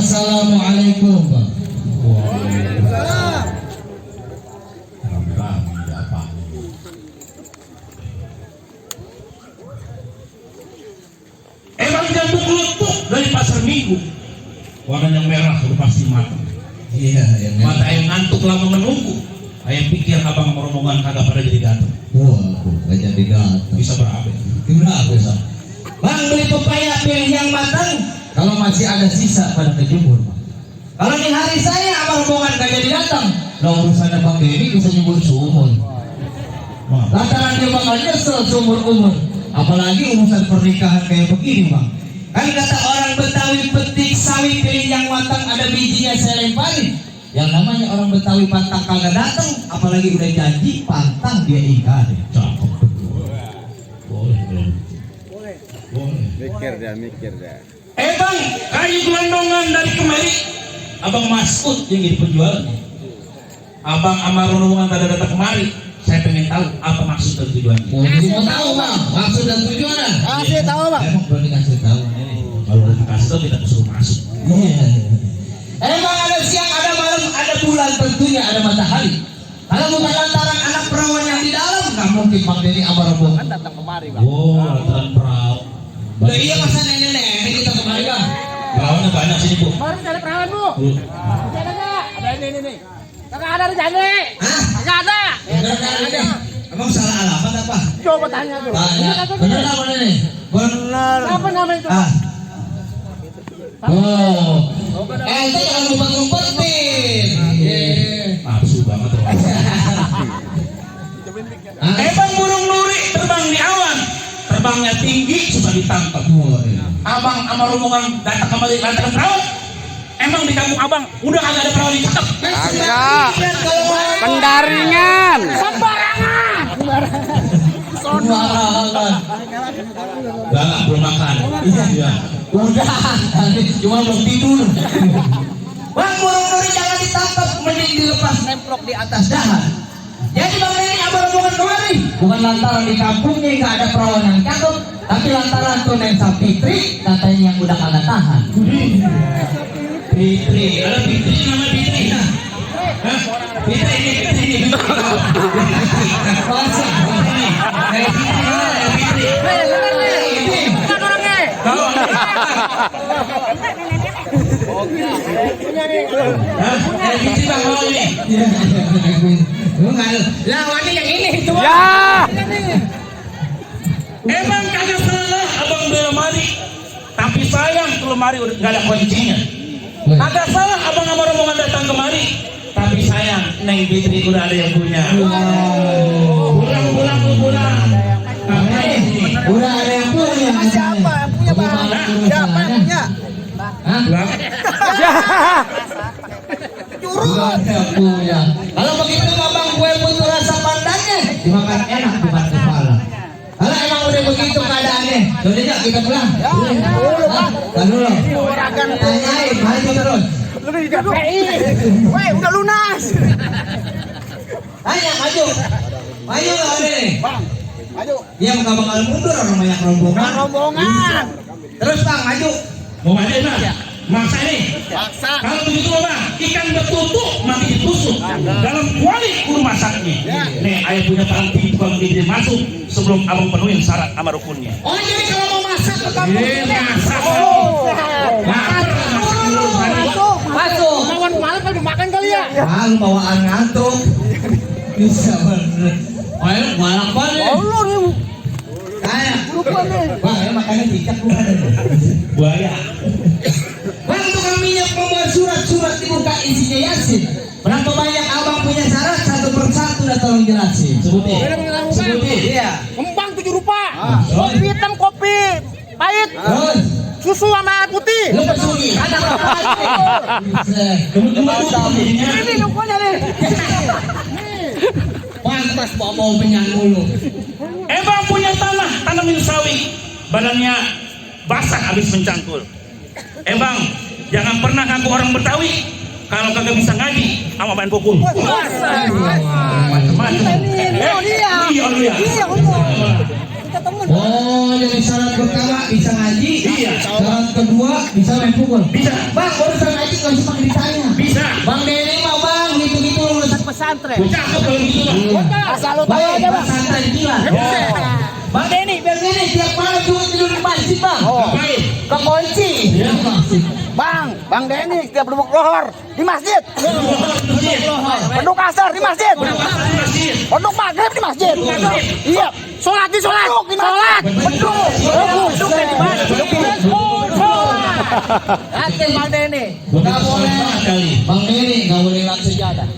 Assalamualaikum, Bang. Waalaikumsalam. Emang jantung lutut dari pasar Minggu, warnanya merah udah pasti mata. Iya, yang Mata yang ngantuk lama menunggu. Ayah pikir abang sama rombongan kagak pada jadi datang. Waduh, gak jadi datang. Bisa berapa? Gimana bisa? Bang, beli pepaya pilih yang matang. Kalau masih ada sisa pada kejumur, Bang. Kalau di hari saya abang rombongan gak jadi datang, lah urusannya Bang Denny bisa nyebur seumur. Lantaran dia bakal nyesel seumur umur. Apalagi urusan pernikahan kayak begini, Bang. Kan kata orang Betawi, petik sawi pilih yang matang, ada bijinya saya lemparin. Yang namanya orang Betawi pantang kagak datang, apalagi udah janji pantang dia ingkari. Cakep. Boleh. Mikir dah. Bang, kayu gelondongan dari kemari. Abang Masud yang jadi penjualnya. Abang sama rombongan pada datang kemari. Saya pengen tahu apa maksud dan tujuannya. Mau tahu, Bang, maksud dan tujuannya? Kasih tahu, Bang. Emang belum dikasih tahu. Kalau udah dikasih tahu kita suruh masuk. Emang ada siang, ada malam, ada bulan, tentunya ada matahari. Kalau bukan lantaran anak perawan yang di dalam, nggak mungkin Bang Denny sama rombongan datang kemari, Bang. Oh, lantaran perahu. Udah iya masa nenek-nenek kita kemari, Bang. Perawannya banyak sini, Bu. Baru ada perawan, Bu. Ada enggak? Ada ini. Kagak ada di jane. Hah? Kagak ada. Ada. Emang salah alamat apa? Coba tanya tuh. Tanya. Bener apa nih? Bener. Apa namanya itu? Oh. Itu jangan lupa ngumpetin. Nafsu banget. Bang burung nuri terbang di awan. Terbangnya tinggi susah ditangkap. Abang sama rombongan datang kembali lantaran perawan. Emang di kampung abang udah kagak ada perawan yang cakep? Agak. Pendaringan. Sembarangan. Enggak, belum makan. Iya. Udah, cuma belum tidur. Bang, burung nuri jangan ditangkap, mending dilepas nemplok di atas dahan. Jadi Bang Denny abang rombongan kemari bukan lantaran di kampungnya nggak ada perawan yang cakep, tapi lantaran tuh Neng Sapitri katanya yang udah kagak tahan. Fitri, ada Fitri nama Fitri. Hah? Fitri ini. Masa? Kalau Fitri bang mau ini. Lawannya yang ini itu. Ya. Emang kagak salah abang beli lemari, tapi sayang tuh lemari udah nggak ada kuncinya. Kagak salah abang sama rombongan datang kemari, tapi sayang Neng Fitri udah ada yang punya. Pulang. Udah ada yang punya. Siapa yang punya, Bang? Siapa yang punya? Pulang. Udah ada yang punya. Kalau begitu Bang, gue butuh rasa pandangnya dimakan enak bukan kepala. Kalau emang udah begitu keadaannya, udah kita pulang. Dulu. Tanyain, maju terus. Lu juga PI. Weh, udah lunas. Tanya, maju. Maju nggak ada nih? Maju. Dia nggak bakal mundur orang banyak rombongan. Rombongan. Terus Bang, maju. Mau maju Bang? Maksa nih. Paksa. Kalau begitu Bang, ikan betutu mati ditusuk dalam kuali kudu masaknya. Nih, ayah punya tangan tinggi tukang gede masuk sebelum abang penuhin syarat sama rukunnya. Oh, jadi kalau mau masak ke kampung Iya, ini. masak. Masuk. Mawan malam kan dimakan kali ya. Bang, bawaan ngantuk. Bisa bener. Ayo, malam banget. Lu nih. Kayak. Lupa nih. Bang, ya makannya cicak bukan. Buaya. Bang, tukang minyak membuat surat-surat dibuka isinya Yasin. Berapa banyak abang punya syarat satu persatu udah tolong jelasin. Sebutin. Iya. Kembang 7 rupa. Kopi hitam, kopi pahit. Terus. Susu sama air putih. Lu pesugi. Ada apa lagi? Ini rupanya nih. Pantas bawa penyan mulu. Bang punya tanamin sawi. Badannya basah habis mencangkul. Bang, jangan pernah ngaku orang Betawi kalau kagak bisa ngaji sama main pukul. Macam-macam. Iya. Iya. Oh, jadi syarat pertama bisa ngaji. Iya. Syarat kedua bisa main pukul. Bisa. Bang, urusan ngaji nggak usah pakai ditanya. Bisa. Bang Denny mau bang, gitu-gitu lulus Pesantren. Cakep kalau gitu bang. Asal lu tahu baik, aja bang. pesantren gila. Bang Denny, tiap malam juga tidur di masjid bang. Baik. Kekunci. Iya, masjid. Bang Denny setiap duduk lohor di masjid. Penduk asar di masjid. Penduk maghrib di masjid. Iya. Sholat. Sholat. Beduk. Di masjid. Yakin Bang Denny. Nggak boleh. Bang Denny nggak boleh hilang sejadah.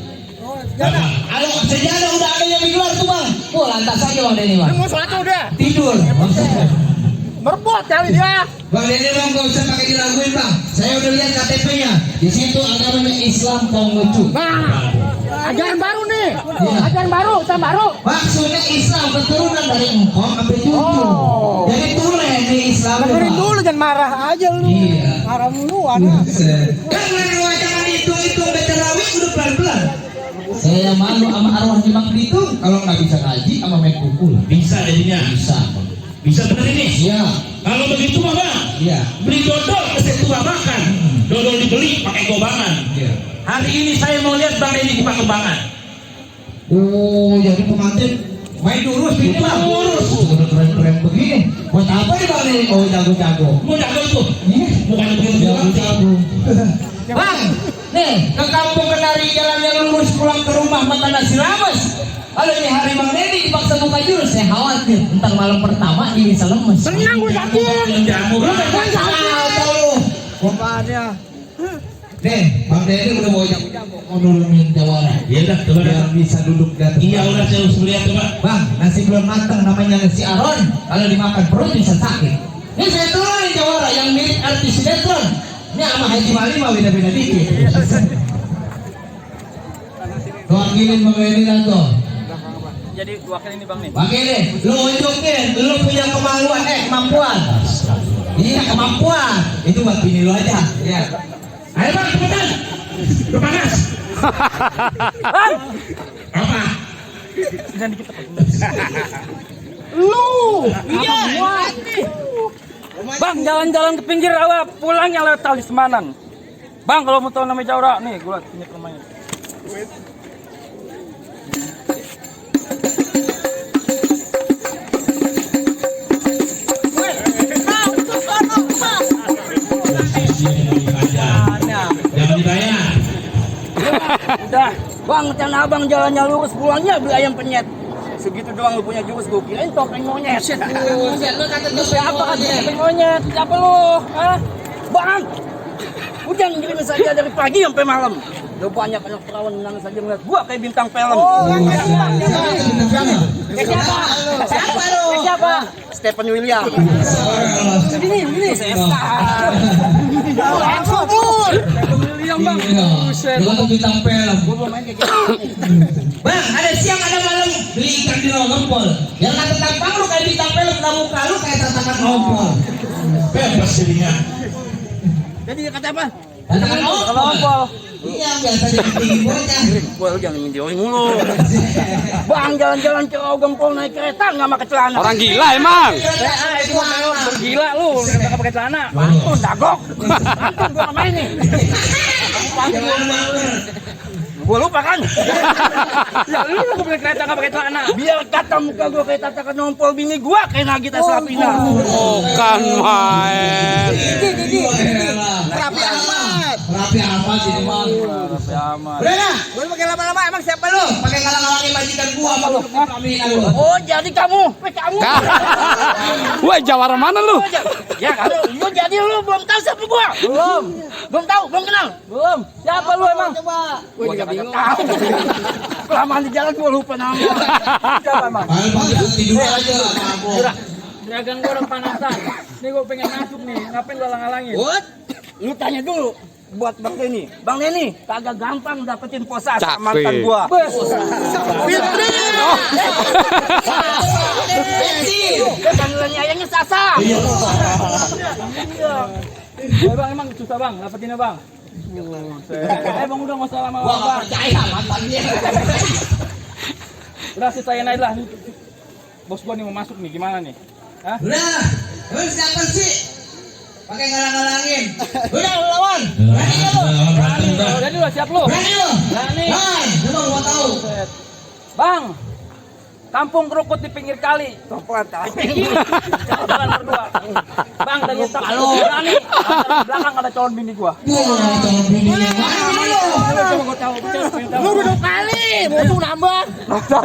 Ada sejadah udah ada yang digelar tuh bang. Wah lantas aja Bang Denny bang. Mau sholat udah. Tidur. Merbot kali dia. Bang Denny bang nggak usah pakai diraguin bang. Saya udah lihat KTP-nya. Di situ agamanya Islam Konghucu. Bang. Ajaran baru nih. Iya. Ajaran baru, baru. Maksudnya Islam keturunan dari engkong sampai cucu. Jadi tulen di Islam. Dengerin dulu jangan marah aja lu. Iya. Marah mulu anak. Kan jangan hitung betarawih udah pelan-pelan. Saya malu sama arwah di Mak Bitung kalau nggak bisa ngaji sama main pukul. Bisa jadinya. Bisa. Bisa bener ini. Iya. Kalau begitu mah bang. Iya. Beli dodol mesti tua makan. Dodol dibeli pakai gobangan. Iya. Hari ini saya mau lihat Bang Denny di Pakebangan. Oh, jadi pengantin main durus ini bang. Durus. Udah keren-keren begini. Buat apa nih Bang Denny? Oh jago-jago. Mau jago itu? Iya. Bukan begitu. Jago-jago. Bang, nih ke kampung Kenari jalan yang lurus pulang ke rumah makan nasi rames. Kalau ini hari Bang Denny dipaksa buka jurus, saya khawatir entar malam pertama ini bisa lemes. Tenang gue sakit. Yang jamu. Tahu. Bapaknya. Nih, Bang Denny udah mau nurunin jawara. Iya dah, coba Biar dah. bisa duduk di atas. Iya udah saya harus lihat coba. Bang, nasi belum matang namanya nasi Aron. Kalau dimakan perut bisa sakit. Ini saya turunin jawara yang mirip artis sinetron. Ini sama Haji Mali mah beda-beda dikit. Tuh akilin Bang Denny tuh. Jadi dua kali ini Bang nih. Bang Denny, lu unjukin, lu punya kemampuan. Iya kemampuan. Itu buat bini lu aja. Iya. Ayo bang, cepetan. Berpanas. Bang. Apa? Lu. Iya. Bang, jalan-jalan ke pinggir awak pulangnya lewat Tali Semanan. Bang, kalau mau tahu namanya Jaura, nih gue liat punya rumahnya. Jangan dibayar. Udah, Bang, tanah abang jalannya lurus pulangnya beli ayam penyet. Segitu doang lu punya jurus, gue kirain topeng monyet. Lu kata siapa katanya topeng monyet? Siapa lu? Hah? Bang, hujan ngirim saja dari pagi sampai malam. Lu banyak anak perawan menangis saja ngeliat gua kayak bintang film. Siapa? Siapa lu? Siapa? Stephen William. Gini. Langsung pun. Stephen William bang. Buset. Lu kan bintang film. Gua belum main kayak gitu. Bang, ada siang ada malam beli ikan di Rogompol. Yang kata tampang lu kayak bintang film, kamu muka lu kayak tatakan ompol. Bebas jadinya. Jadi kata apa? Tatakan ompol. Iya, biasa ditinggi bocah. Gua jangan ngindioin mulu. Bang, jalan-jalan ke Rogompol naik kereta nggak pakai celana. Orang gila emang. Gila lu, nggak pakai celana. Mantun, dagok. Mantun, gua nggak main nih. Gua lupa kan? Ya lu nggak pakai kereta nggak pakai celana. Biar kata muka gua kayak tatakan ompol bini gua kayak Nagita Slavina. Bukan main. Rapi amat. Rapi amat ini bang. Udah lah, gua pakai lama-lama emang siapa lu? Pakai ngalang-ngalangin majikan gua sama lu. Kami lu. Oh, jadi kamu. Wah, jawara mana lu? Ya, kalau lu jadi lu belum tahu siapa gua? Belum tahu, belum kenal. Belum. Siapa lu emang? Coba. Gua juga bingung. Kelamaan di jalan gua lupa nama. Siapa emang? Bang, tidur aja mabok. Dagang gua orang panasan. Nih gua pengen masuk nih. Ngapain gua halang-halangin? Lu tanya dulu buat Bang Denny. Bang Denny, kagak gampang dapetin posas Cakep. mantan gua. Fitri. Panggilannya ayahnya Sasa. Iya. Bang, emang susah bang, dapetinnya bang. Bang udah nggak usah lama Gua bang. nggak percaya mantan dia. Udah sisain aja lah. Bos gua nih mau masuk nih, gimana nih? Udah. Emang siapa sih? Pakai ngalang-ngalangin. Udah lu lawan. Berani nggak lu? Berantem udah. Berani lu, siap lu. Berani lu? Berani. Hai, coba gua tahu. Bang, kampung kerukut di pinggir kali. Toplan tapi. Jalan berdua. Bang, dari tak lu berani. Belakang ada calon bini gua. Wah, calon bininya mana? Coba gua tahu. Lu duduk kali, musuh nambah.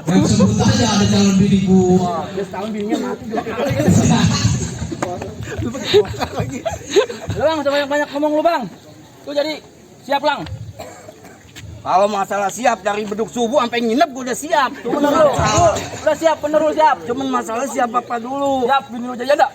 Yang sebut aja ada calon bini gua. Dia setahun bininya mati 2 kali. Lu Bang, coba yang banyak ngomong lu Bang. Tuh jadi siap Lang. Kalau masalah siap dari beduk subuh sampai nginep gua udah siap. Tuh bener lu. Udah siap, bener lu siap. Cuman masalah siap apa dulu. Siap, bini lu jadi ada.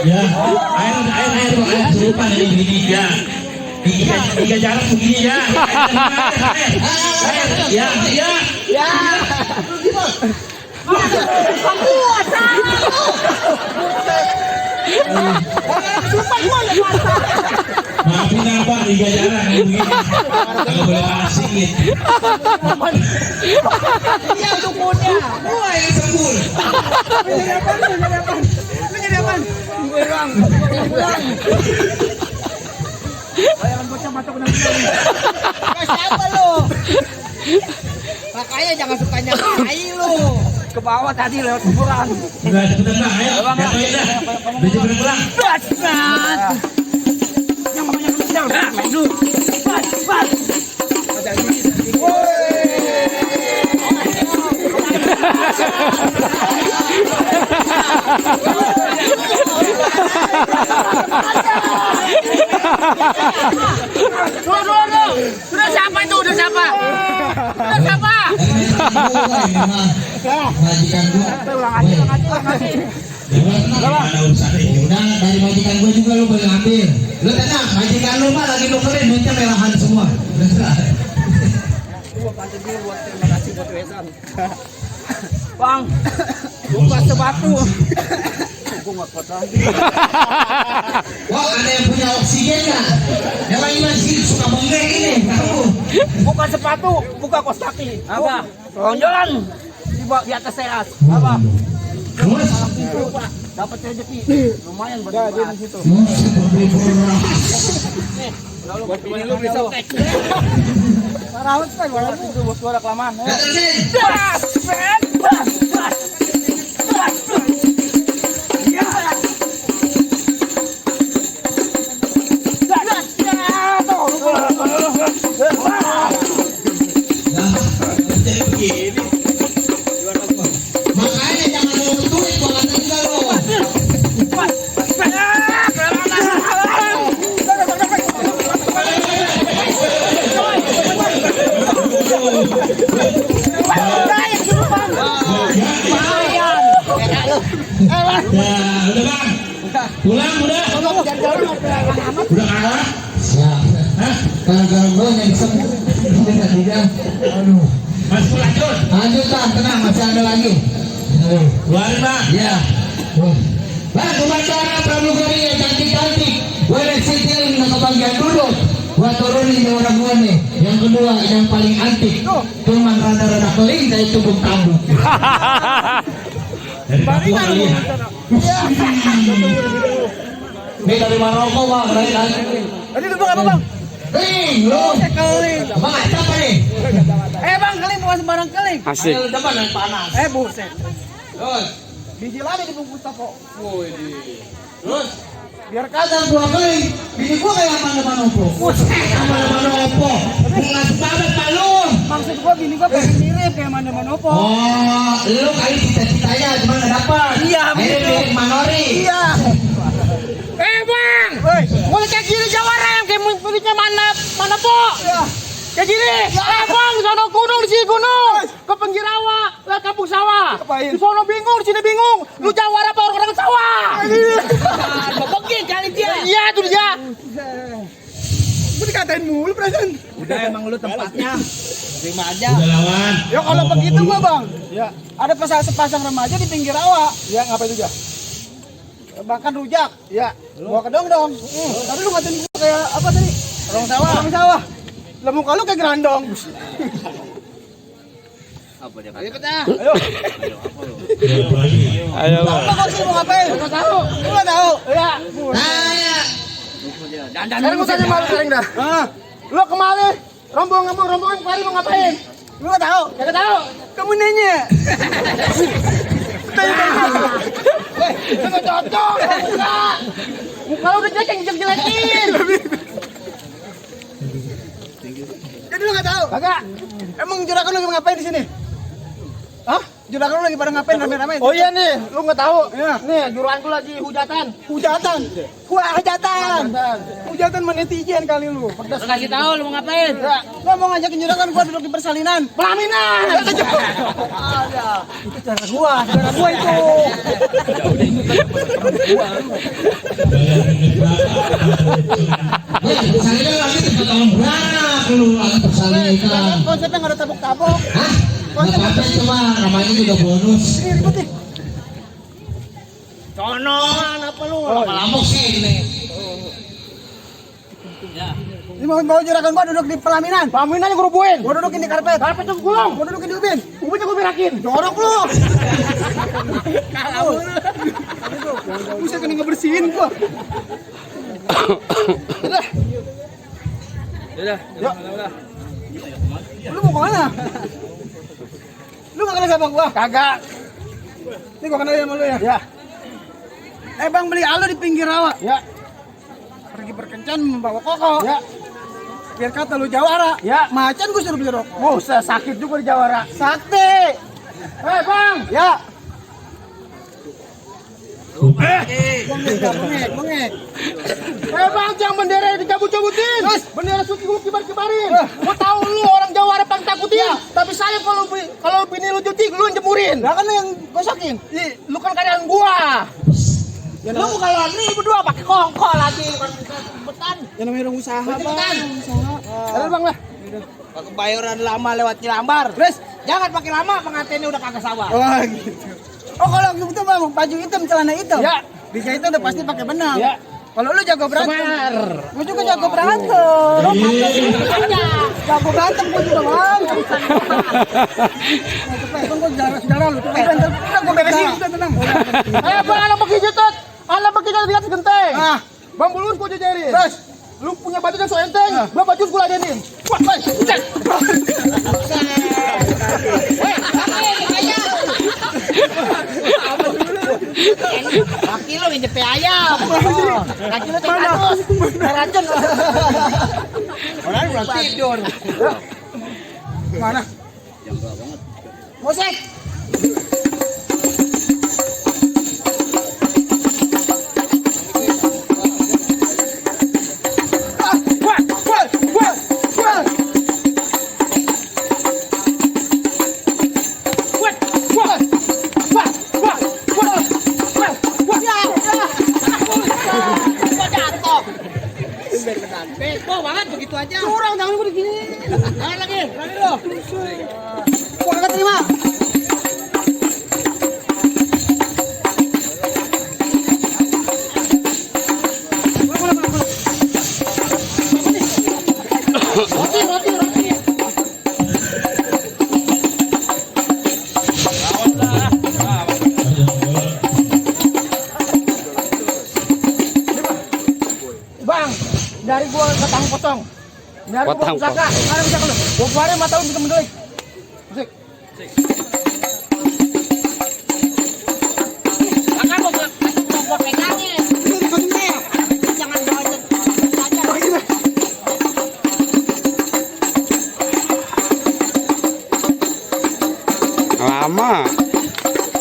Ya, air serupan ini begini ya. Tiga jarak begini ya. Air, ya. Maafin abang, tiga jarak ini begini. Kalau boleh panas sedikit. Iya dukunnya. Gua yang sembul. Bayaran bocah mata kena Siapa lu? Makanya jangan suka nyamai lu. ke bawah tadi lewat kuburan. Udah cepetan bang, ayo. Jatuhin dah. Udah cepetan pulang. Yang banyak kencang. Maju. Pas. Udah siapa itu? Udah siapa? Majikan gua. Ada urusan ini. Udah dari majikan gua juga lu boleh ambil. Lu tenang, majikan lu mah lagi nukerin duitnya merahan semua. Udah. Gua pantun dulu buat terima kasih buat Wesan. Bang, lupa sebatu. Gua nggak kuat lagi. Wah, ada yang punya oksigen nggak? Emang ini masih suka bengkek ini, kamu. Bukan sepatu, buka kos kaki. Apa? Ronjolan di atas teras. Apa? Terus, Pak, dapat rezeki. Lumayan buat di situ. seperti beras. Lalu buat bini lu bisa. Parawat kan walaupun itu bos gua ada kelamaan. Terusin. Makanya jangan mau duit gua kata juga lo. Ya, udah bang. Pulang udah. Udah kalah. Siap. Hah? Gara-gara gua yang disebut. Aduh. Mas pulang terus. Lanjut Bang, tenang masih ada lagi. Keluarin bang. Ya. Bang, kebakaran pramugari yang cantik-cantik. Gue sitil na kebagian dulu. Gua turunin di orang gua nih. Yang kedua, yang paling antik. Cuman rada-rada keling dari tubuh kamu. Dari Papua kali ya. Ini dari Maroko Bang, dari Tadi lu apa bang? Keling, lu. Keling. Bang, apa nih? Bang, keling bukan sembarang keling. Asik. Depan dan panas. Buset. Terus, Biji lagi dibungkus toko. terus. Biar kagak gua keling. Bini gua kayak Manopo. Sama Manopo. Bungas banget Pak lu. Maksud gua bini gua pengen mirip kayak Manopo. Oh, lu kali cita-citanya cuma nggak dapat. Iya, Akhirnya begitu. mirip Manori. Iya. Bang! Mulai kayak gini jawara yang kayak miliknya mana po? Kayak gini. Bang, di sono gunung, di sini gunung. Ke pinggir rawa, lah kampung sawah. Di sono bingung, di sini bingung. Lu jawara apa orang sawah? Begini kali dia. Iya, itu dia. Gue dikatain mulu perasaan. Udah emang lu tempatnya. Terima aja. Udah lawan. Ya kalau begitu mah bang, ya ada sepasang remaja di pinggir rawa. Ya ngapain juga? Makan rujak. Ya. Gua ke dong. Tapi lu ngatain gua kayak apa tadi? Orang sawah. Orang sawah. Lah muka lu kayak gerandong. Apa dia kata? Ayo. Ayo lo. Apa kau sih mau ngapain? Gua tahu. Lu enggak tahu. Ya. Tanya. Dandan Sekarang gua tanya malu sering dah. Lu kemana? Rombongan kemarin mau ngapain? Lu enggak tahu. Enggak tahu. Kamu nanya. Enggak cocok. Muka lu udah jelek-jelekin. Jadi lu enggak tahu? Kagak. Emang juragan lu lagi ngapain di sini? Hah? Juragan lu lagi pada ngapain rame-rame? Oh iya nih, lu enggak tahu. Ya. Nih, juragan gua lagi hujatan. Hujatan. Hujatan sama netizen kali lu. Lu kasih tahu lu mau ngapain? Ya, gua mau ngajakin juragan gua duduk di persalinan. Pelaminan. Ada. Itu cara gua itu. Persalinan lagi tempat orang beranak lu lagi persalinan. Konsepnya enggak ada tabuk-tabuk. Hah? Nggak apa-apa cuma namanya juga bonus. Ini ribut nih. Conoan apa lu? Lama sih ini. Ini mau juragan gua duduk di pelaminan. Pelaminannya gua rubuhin. Gua dudukin di karpet. Karpet tuh gulung. Gua dudukin di ubin. Ubinnya gua berakin. Jorok lu. Bisa kena ngebersihin gua. Udah. Udah. Lu mau kemana? Lu gak kenal sama gua? Kagak. Ini gua kenal sama lu ya? Ya. Bang beli alu di pinggir rawa. Ya. Pergi berkencan membawa koko. Ya. Biar kata lu jawara. Ya. Macan gua suruh beli rokok. Buset, sakit juga di jawara. Sakti. Bang. Ya. Bengek. Bang, jangan bendera dicabut-cabutin. Bendera suci gua kibar-kibarin. Gua tahu lu orang Jawara pang takutin. Tapi saya kalau bini lu cuci, lu yang jemurin. Lah kan yang gosokin. Lu kan kadang gua. Lu kalau nih berdua pakai kongko lagi, bukan betan. Ya namanya orang usaha, Bang. Usaha. Ayo Bang lah. Pakai bayaran lama lewat Cilambar. Terus jangan pakai lama, pengantinnya udah kagak sawah. Oh gitu. Oh kalau gitu Bang, baju hitam, celana hitam. Ya. Bisa itu udah pasti pakai benang. Ya. Kalau lu jago berantem. Semar. Gua juga jago berantem. Lu jago berantem gua juga, Bang. Cepet, gua saudara lu cepet. Udah gua beresin, udah tenang. Bang, alam bagi jutut. Alam bagi jutut lihat segenteng. Ah, Bang Bulun gua jajarin. terus Lu punya baju yang so enteng, gua baju gua ladenin. Wah, cek. Kaki lu ngejepe ayam. Kaki lu terus. Racun. Orang udah tidur. mana? Musik. Beko banget begitu aja. Curang jangan gue begini. Jangan lagi, lagi lo. Gua kagak terima. Roti, roti, roti. Bang, dari gua ke tang potong. Dari gua Potong, pusaka, mana bisa kalau? Gua kemarin mata lu bisa mendelik. Musik. Akan gua pegangin. Jangan jangan aja. Lama.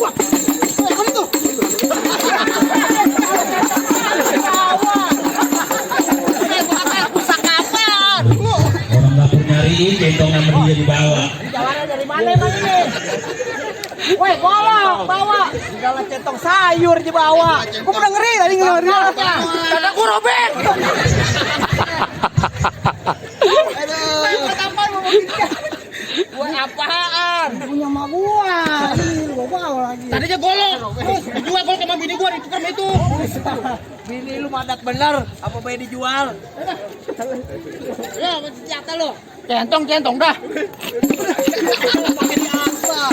Wah, kan itu. cariin centongnya sama dia di bawah. Jawara dari mana emang ini? Woi, golok, bawa. Segala centong sayur di bawah. Gua udah ngeri tadi ngeri. Kataku robek. Aduh. Apaan mau bikin? Gua apaan? Punya mak gua. Ini gua bawa lagi. Tadinya golok. Dijual golok sama bini gua ditukar sama itu. Bini lu madat bener, apa bayi dijual? Ya, senjata lo. Centong dah. Pakai diasah.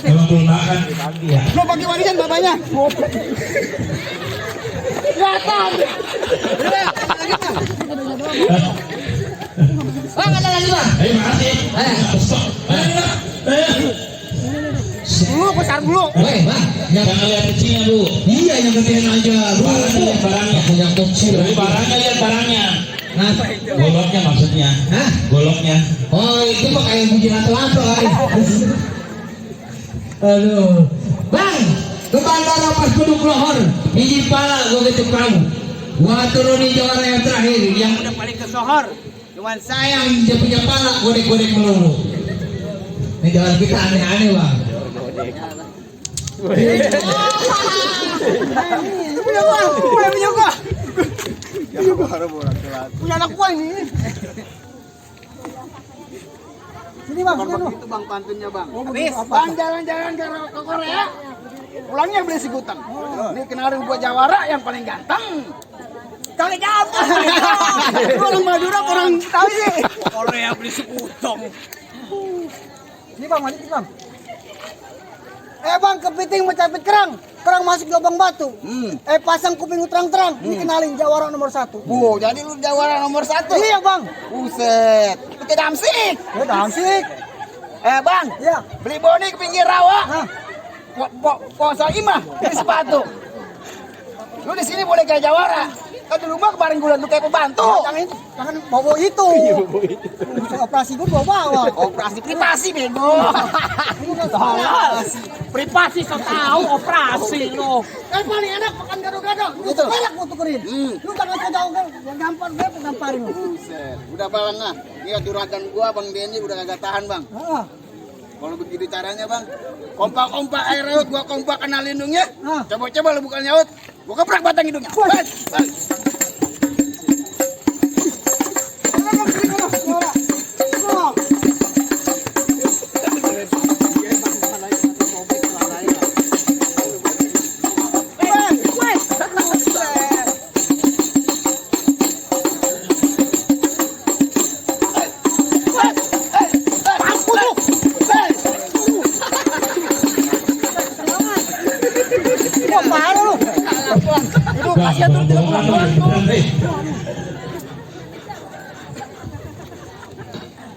Kalau tunangan ya. Lo bagi warisan bapaknya. Kelihatan. Bang, ada lagi bang. Makasih. Dulu besar dulu. Woi bang, Jangan lihat kecilnya dulu. iya yang gedean aja. Barangnya lihat barangnya. Yang kecil. Dari barangnya lihat barangnya. Nah, Goloknya maksudnya. hah? Goloknya. Oh itu mah kayak bujin atau aduh, bang, ke bandara pas duduk lohor, biji pala gue gitu kamu. Gua turunin jawara yang terakhir, yang Udah paling ke sohor. Cuman sayang. sayang dia punya pala godek-godek melulu. Ini jalan kita aneh-aneh bang. Itu punya gua. Punya gua. Punya anak gua ini. Sini bang, sini lu. Itu bang pantunnya bang. Habis, bang jalan-jalan ke Korea. Pulangnya beli si Gutang. Ini kenalin gua Jawara yang paling ganteng. Kali ganteng. Orang Madura, orang Betawi sih. Korea beli si Gutang. Ini bang, mandi bang. Bang, kepiting mencapit kerang masuk lubang batu. Pasang kuping terang-terang. Ini kenalin Jawara nomor 1. Bu, jadi lu Jawara nomor 1. Iya bang. Buset. Itu tidak amsik. Ya damsik. Bang, Ya. beli boni ke pinggir rawa. Hah? Poso imah, beli sepatu. Lu di sini boleh kayak Jawara. Kan di rumah kemarin gue lu kayak pembantu. Jangan bawa itu. Bisa operasi gue bawa. Operasi privasi bego. Tolol. Privasi so tahu operasi lo. Paling enak makan gado-gado. Itu enak gue tukerin. Lu jangan jauh yang gampang gue gamparin lu. Buset. Udah bang ah. Lihat juragan gua Bang Denny udah kagak tahan bang. Kalau begitu caranya bang, kompak-kompak air laut, gua kompak kena lindungnya. Coba-coba lu bukan nyaut, gua keprak batang hidungnya. Bas, bas.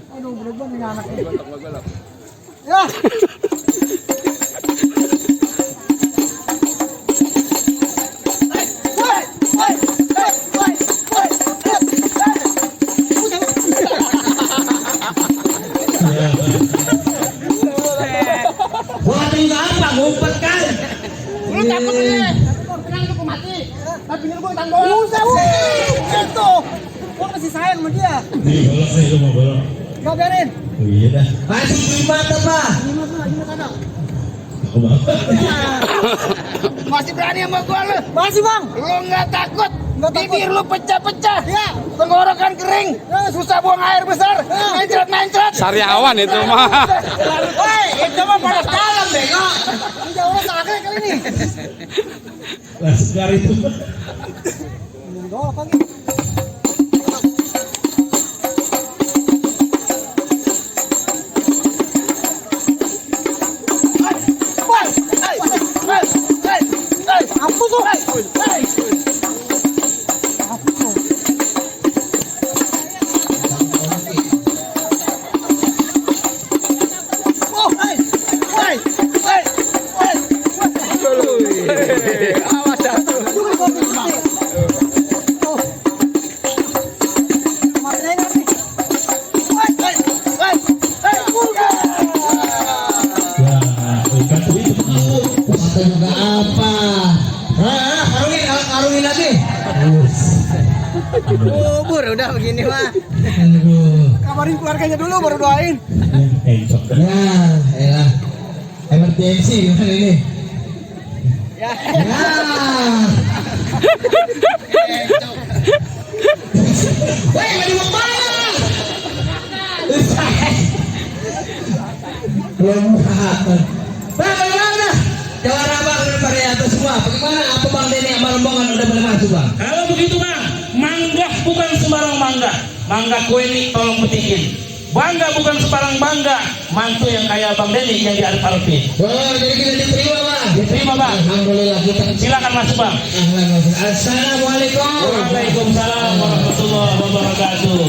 Aduh, bener-bener punya anak ini. Ya. Buat ini apa? Ngumpet kan? Lu takut nih. Tenang lu mati. Tapi ini gua tanggung. Buset, itu. Gua masih sayang sama dia. Nih golok nih, lu mau golok. Gak biarin. Oh iya dah. Masih gimana pak? Ini ada. Aku mau. Masih berani sama gua lu. Masih bang. Lu nggak takut Bibir lu pecah-pecah. Tenggorokan kering. Susah buang air besar. Mencret-mencret. Sariawan itu mah. Woi, itu mah panas dalam bego. Jauh sakit kali ini. Lah segar itu. Ampun tuh. Kata juga apa? Hah, karungin lagi. Bubur udah begini mah. Aduh. Kabarin keluarganya dulu baru doain. Ya, elah. Emergency gimana ini? Ya. Ya. Woi, mau dibawa mana? Belum makan. Bagaimana? Jawara bang dan variator semua. Bagaimana? Apa bang Denny sama rombongan udah boleh masuk bang? Kalau begitu bang, mangga bukan sembarang mangga. Mangga kue ini tolong petikin. Bangga bukan sembarang bangga. Mantu yang kayak Bang Denny yang diarep-arepin. Oh, jadi kita diterima bang. Diterima bang. Alhamdulillah kita. Silakan masuk bang. Assalamualaikum. Waalaikumsalam warahmatullahi wabarakatuh.